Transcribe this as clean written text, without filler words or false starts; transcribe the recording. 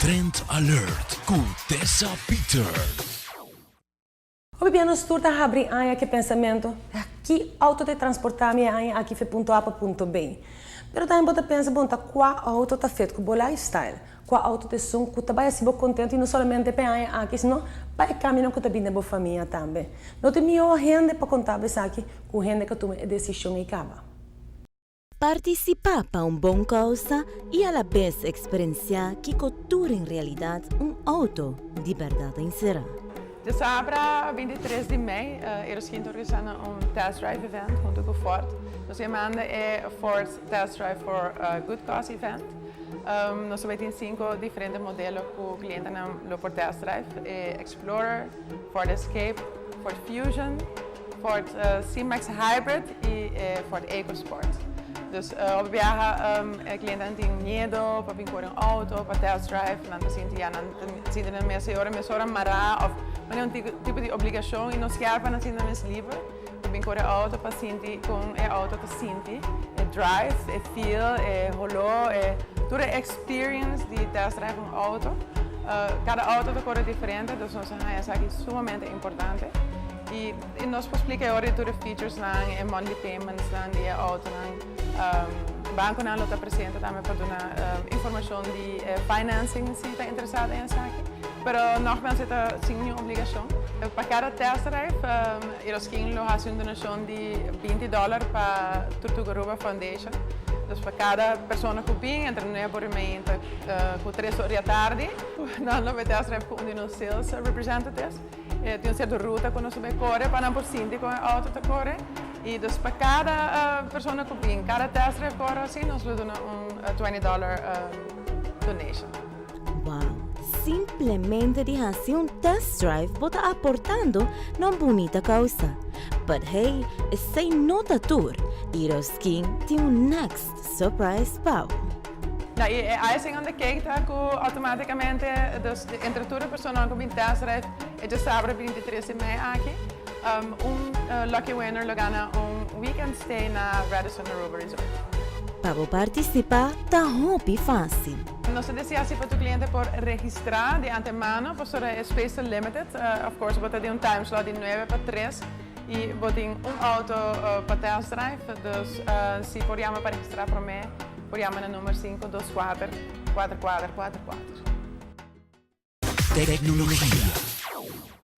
Trend Alert ku Tessa Peters. Hopi bia nos tur ta habri aña ku e pensamentu, Ki outo ta transportá mi e aña aki for punto A pa punto B? Pero tambe bo ta pensa, Bon, ta kua outo ta fit ku bo lifestyle? Kua outo ta esun ku ta bai hasi bo kontentu i no solamente pa e aña aki, sino pa e kambionan ku ta bini den bo famia tambe? No tin mihó hende pa konta bo esaki ku hende ku a tuma e desishon ei kaba. Partisipá pa un bon kousa i alabes eksperensiá kiko tur en realidat un outo di bèrdat ta enserá. Djasabra 23 di mei Eroskin ta organisando un test drive event hunto ku Ford. Nos a manda e Ford Test Drive for a Good Cause event. Nos ta bai tin sinku diferente modelo ku klientenan lo por test drive, e Explorer, Ford Escape, Ford Fusion, Ford C-Max Hybrid y e Ford EcoSport. Dus hopi biaha e clientenan tin miedo pa bin core un auto, pa test drive, nan ta sinti ya nan ta sinti nan mes e ora mesora mara of manera un tipo di obligacion y nos kier pa nan sinti nan mes liber pa bin core auto pa sinti con e auto ta sinti, e drive, e feel, e holo, e tur e experience di test drive un auto. Cada auto ta core diferente, dus nos a haña esaki sumamente importante. Y nos por splica e ora di tur e featuresnan, e monthly paymentsnan di e autonan. Banconan lo ta presente tambe pa duna informacion di e financing si ta interesa den esaki. Pero nogmaals e ta sin niun obligacion. Pa cada test drive Eroskin lo haci un donacion di 20 dollar pa Tortuga Aruba Foundation. Dus pa cada persona cu bin entre nuebe ora y meinta cu tres ora di atardi, nan lo bay test drive cu un di nos sales representatives. E tin un sierto ruta ku nos ta bai kore pa nan por sinti kon e outo ta kore. I dus pa kada persona ku bin, kada test drive ku ora hasi, nos lo duna un 20 dollar donation. Wow! Simplemente di hasi un test drive bo ta aportando na un bunita kousa. But hey, esei no ta tur, Eroskin tin un next surprise pa bo. Na i e icing on the cake ta ku automaticamente dus entre tur e personanan ku bin test drive e djasabra 23 di mei aki un lucky winner lo gana un weekend stay na Radisson Aruba Resort. Pa bo partisipá ta hopi fásil. Nos ta desea si pa tur kliente por registrá di antemano pasobra e space ta limited. Of course bo ta den un time slot di nuebe pa tres. Y bo tin un auto pa test drive, dus si por yama pa registra prome, por yama na number 524 4444. Tecnologia.